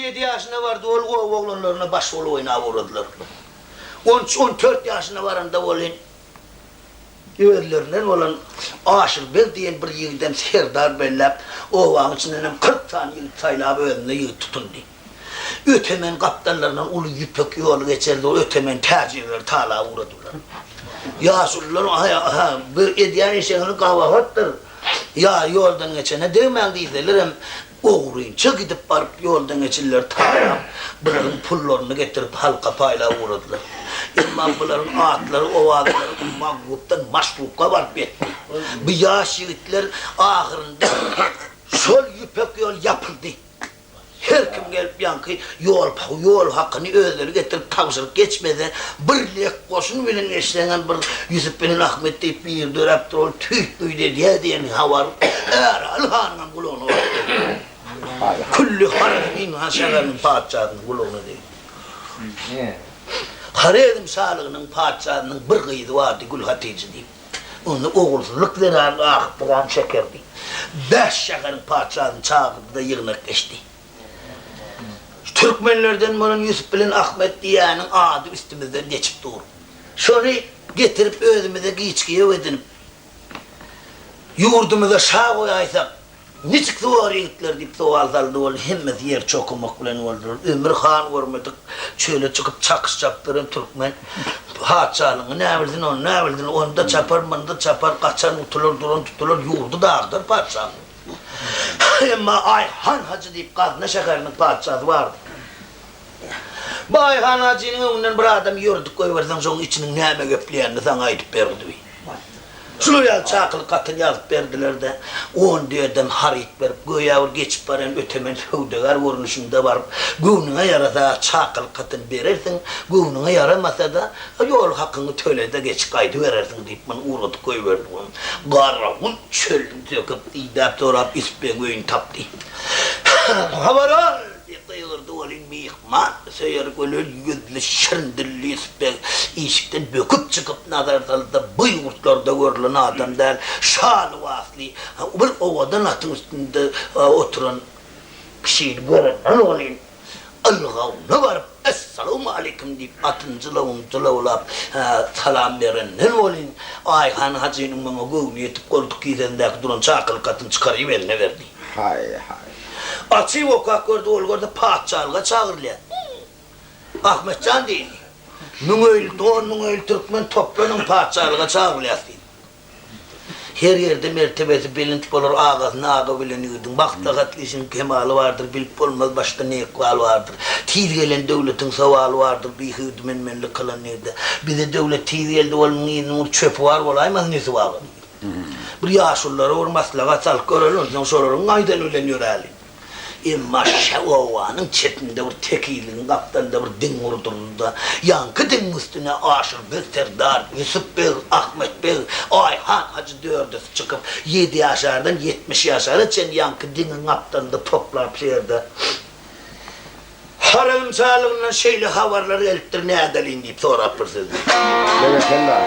6-ýedi ýaşyna bardy, ol oba oglanlaryna baş bolup oýnap ugradylar. On üç, 14 ýaşyna baranda welin, özlerinden bolan Aşyr beg diýen bir ýigidem serdar belläp, obaň içindenem 40 sany ýigit saýlap özüne ýigit tutundy. Ötemen gapdallaryndan uly ýüpek ýoly geçerdi, ol ötemen täjirleri talap ugradylar. Ýaşulular, Aý, bu edýän işiňiz gabahatdyr. Ýa ýoldan geçene degmäň diýselerem, ogrynça gidip baryp ýoldan geçenleri talap, bularyň pullaryny getirip halka paýlap ugradylar. Emma bularyň atlary, owazlary Magrupdan Maşrukga baryp ýetdi. Bu ýaş ýigitler ahyrynda şol ýüpek ýol ýapyldy. Her kim gelip ýaňky ýol ýol hakyny özleri getirip tabşyryp geçmese, bir lek goşun bilen geçseňem bir Ýusup bilen Ahmet diýip biri döräpdir, ol tüýt-büýt edýär diýen habar Äraly hanyňam gulagyna baryp degdi. Külli Horezmin han şäheriniň patyşasynyň gulagyna degdi. Horezm şalygynyň patyşasynyň bir gyzy bardy, Gülhatyjy diýip. Onda ogulsyzlyk zerarly ahy-pygan çekerdi. Bäş şäheriň patyşasyny çagyrdy-da ýygnak geçdi. Şu türkmenlerden bolan Ýusup bilen Ahmet diýýäniň ady üstümizden geçip dur. Şony getirip özümize giç giýew edinip, ýurdumyza şa goýaýsak, Niçik zor ýigitler diýip sowal saldy ol, hemmesi ýer çokamak bilen boldular. Ömür han görmedik, çöle çykyp çakyş çapdyran türkmen patyşalygyny näbilsin, ony näbilsin, onda çapar, munda çapar, gaçan gutular, duran tutular, ýurdy dagdar patyşanyň. Emma Aýhan hajy diýip Gazna şäheriniň patyşasy bardy. Bu Aýhan hajynyň öňünden bir adam ýördük goýberseň, şoň içiniň näme gepleýänini saňa aýdyp berdi. Şular ýaly çakylyk hatyny ýazyp berdiler-de, on düýeden haryt berip, göýä bir geçip barýan ötemen söwdagär görnüşinde baryp, göwnüňe ýarasa çakylyk hatyny berersiň, göwnüňe ýaramasa-da, ýol hakyňy töle-de geçip gaýdyberersiň diýip, muny ugradyp goýberdi. Garawul çölüni söküp, idäp-sorap Ýusup begiň öýüni tapdy. Habar al! Diýip gygyrdy welin, myhman söýer gözel ýüzli, şirin dilli Ýusup beg işikden böküp çykyp nazar saldy-da, bu ýurtlarda görlen adam däl, şa lybasly, bir owadan atyň üstünde oturan kişini görenden welin, ylgawyna baryp, Essalawmaleýkim diýip, atyny jylawyn jylawlap, salam berenden welin, Aýhan hajynyň muňa göwni ýetip, goltuk kisesindäki duran çakylyk hatyny çykaryp eline berdi. Haý-haý. Açyp okap gördi, ol görse patyşalyga çagyrylýar. Ahmet jan diýdi. Müňöýli don, müňöýli türkmen toplanyň patyşalyga çagyrylýas diýdi. Her ýerde mertebesi belent bolar agasyny aga bilen ýigidiň. Maslahatly işiň kemaly bardyr, bilip bolmaz başda ne ykbal bardyr. Tiz gelen döwletiň sowaly bardyr, bihudy men-menlik kylan ýigide. Bize döwlet tiz geldi, ol muň yzynyň bir çöpi bar bolaýmasyn Ýusup aga diýdi. Bir ýaşululara bir maslahat salyp göreli, onsoň şolaryň aýdany bilen ýöräli. Emma obanyň çetinde bir tekizligiň gapdalynda bir diň gurduryldy-da, ýaňky diňiň üstüne Aşyr beg serdar, Ýusup beg, Ahmet beg, Aýhan hajy dördüsi çykyp, ýedi ýaşardan 70 ýaşara çenli ýaňky diňiň gapdalynda toplap şu ýerde Horezm şalygyndan şeýle habarlar gelipdir, nädeliň diýip sorap bir sözdi. Berekella.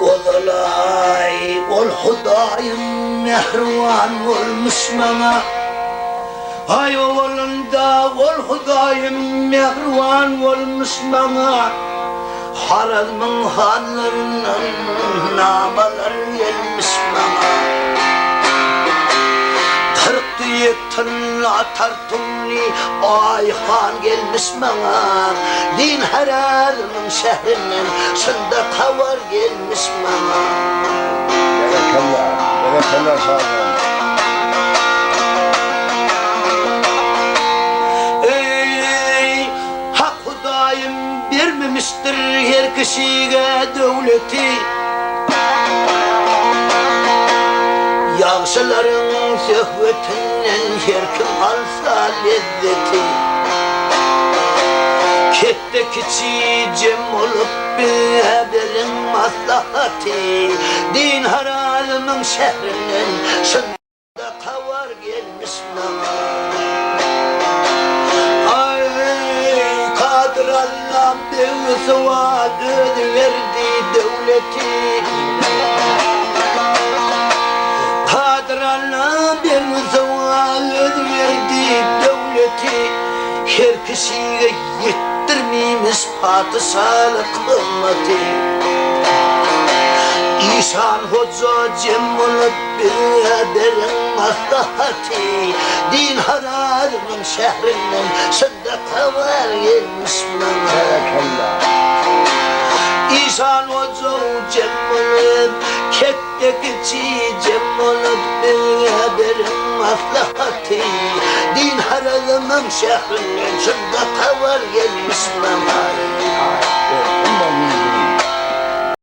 Ozalaý ol Hudaýym mähriban bolmuş maňa. Aý owalynda ol Hudaýym mähriban bolmuş maňa, Harazmyň hanlaryndan namalar gelmiş maňa. 40 düýe tylla tartuny Aý han gelmiş maňa, Din Harazmyň şährinden şunda habar gelmiş maňa. Berekella, berekella Şajan. Eý, Hak Hudaýym bermemişdir her kişige döwleti. Ýagşylaryň söhbetinden her kim alsa lezzeti. Ketde kiçi jem bolup bize beriň maslahaty. Din Harazmyň şährinden şunda habar gelmiş maňa. Allam begi sowal özi berdi döwleti. Kadyr Allam begi sowal özi berdi döwleti. Her kişige ýetdirmeýmiş patyşalyk hyzmaty. Işan hoja jem bolup bizge beriň maslahaty. Din Harazmyň şährinden şunda habar gelmiş maňa. Berekella. Işan hoja jem bolup, ketde kiçi jem bolup bizge beriň maslahaty. Din Harazmyň şährinden şunda habar gelmiş maňa. Aý, bersin maňa.